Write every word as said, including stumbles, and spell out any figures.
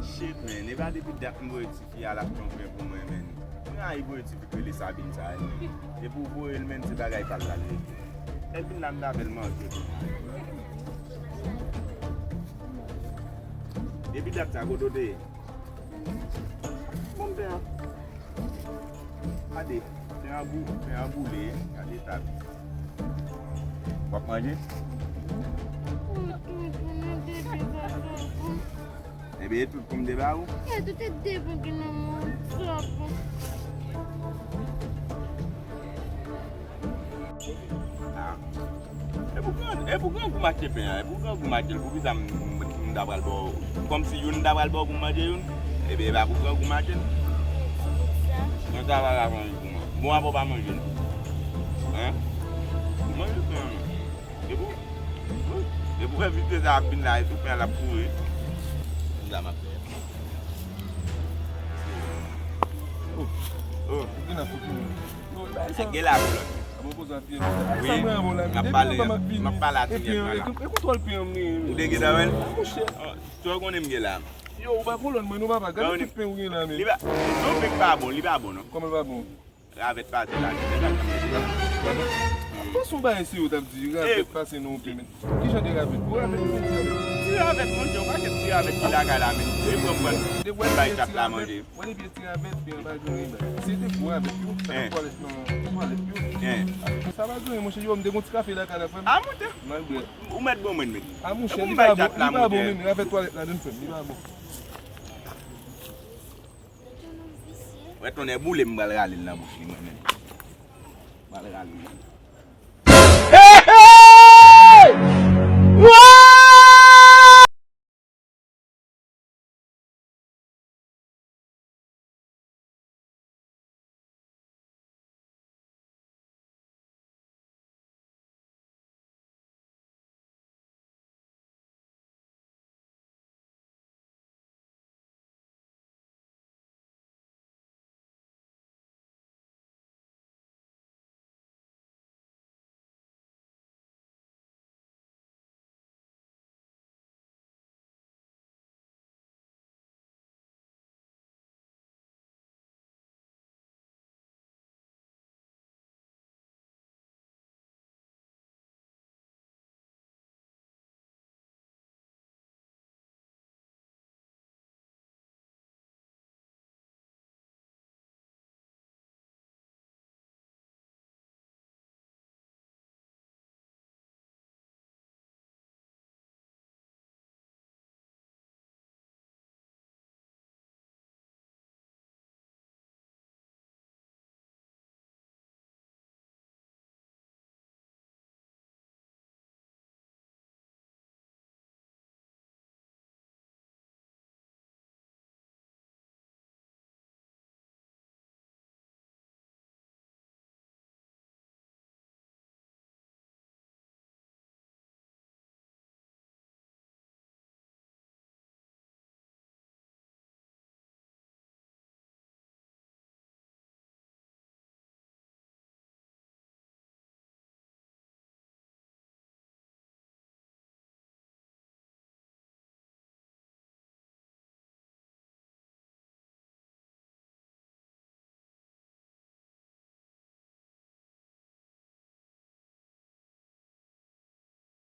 Shit, man. E pa depi dat m voye tifi a, l ap fè yon pen pou mwen, man. Mwen rayi voye tifi k rele Sabine sa, man. Depi w voye l, man, se bagay pa l la l regle. Lè l vin la, m t ap fè l manje pou mwen. Depi dat sa, kote w te ye? Bon, m te an. Gade, pen an bou-, pen an boule, gade eta l. W ap manje? Ebyen, e tout poum de ba ou? E tout e de poum ki nan men w, twòp. Ah. E pou gran, e pou grangou m achte pen an, e pou grangou m achte l, poukisa m, m, m ta pral ba w? Kòmsi youn m ta pral ba w pou m manje youn? Ebyen, e pa pou grangou m achte l. Mwen ta pral manje pou mwen. Bon, apre w pa manje l. Hein? Ou manje pen an, non? E pou, e pou envite sa ap vin la, e tou pen an l ap pouri. Sa m ap fè. Oh, oh. Gen la pou lòt. Wi, m ap pale, m ap pale a Tinyèt mwen la. Ou te gentan wè l? Tò konnen m gen la. Yo, ou pa kolòn mwen non papa, gade tout pen ou gen la men. Li pa, non, men li pa bon, li pa bon non. Kòman l pa bon? Ravèt pase la. Bon, se yon bagay serye w t ap di, ravèt pase nan yon pen men. Ki jan de ravèt? Gwo ravèt ou konn di ravèt? Ti ravèt, monchè, yon pakèt ti ravèt ki lakay la, men. E pran pran bay chat la manje. Mwen depi ti ravèt, pen an pa gen anyen bay. Se te gwo ravèt yo, sa nan twalèt nan, twalèt yo. Sa pa gen anyen, monchè, yo, m te gon ti kafe lakay la, frè m. A monte. Malgre. Ou mèt bon mwen, men. A monchè, li pa bon, li pa bon, men, ravèt twalèt la, donn frè m, li pa bon. Wè tonnè boule m pral rale l nan bouch li mwen menm. Pral rale l. Hey, hey!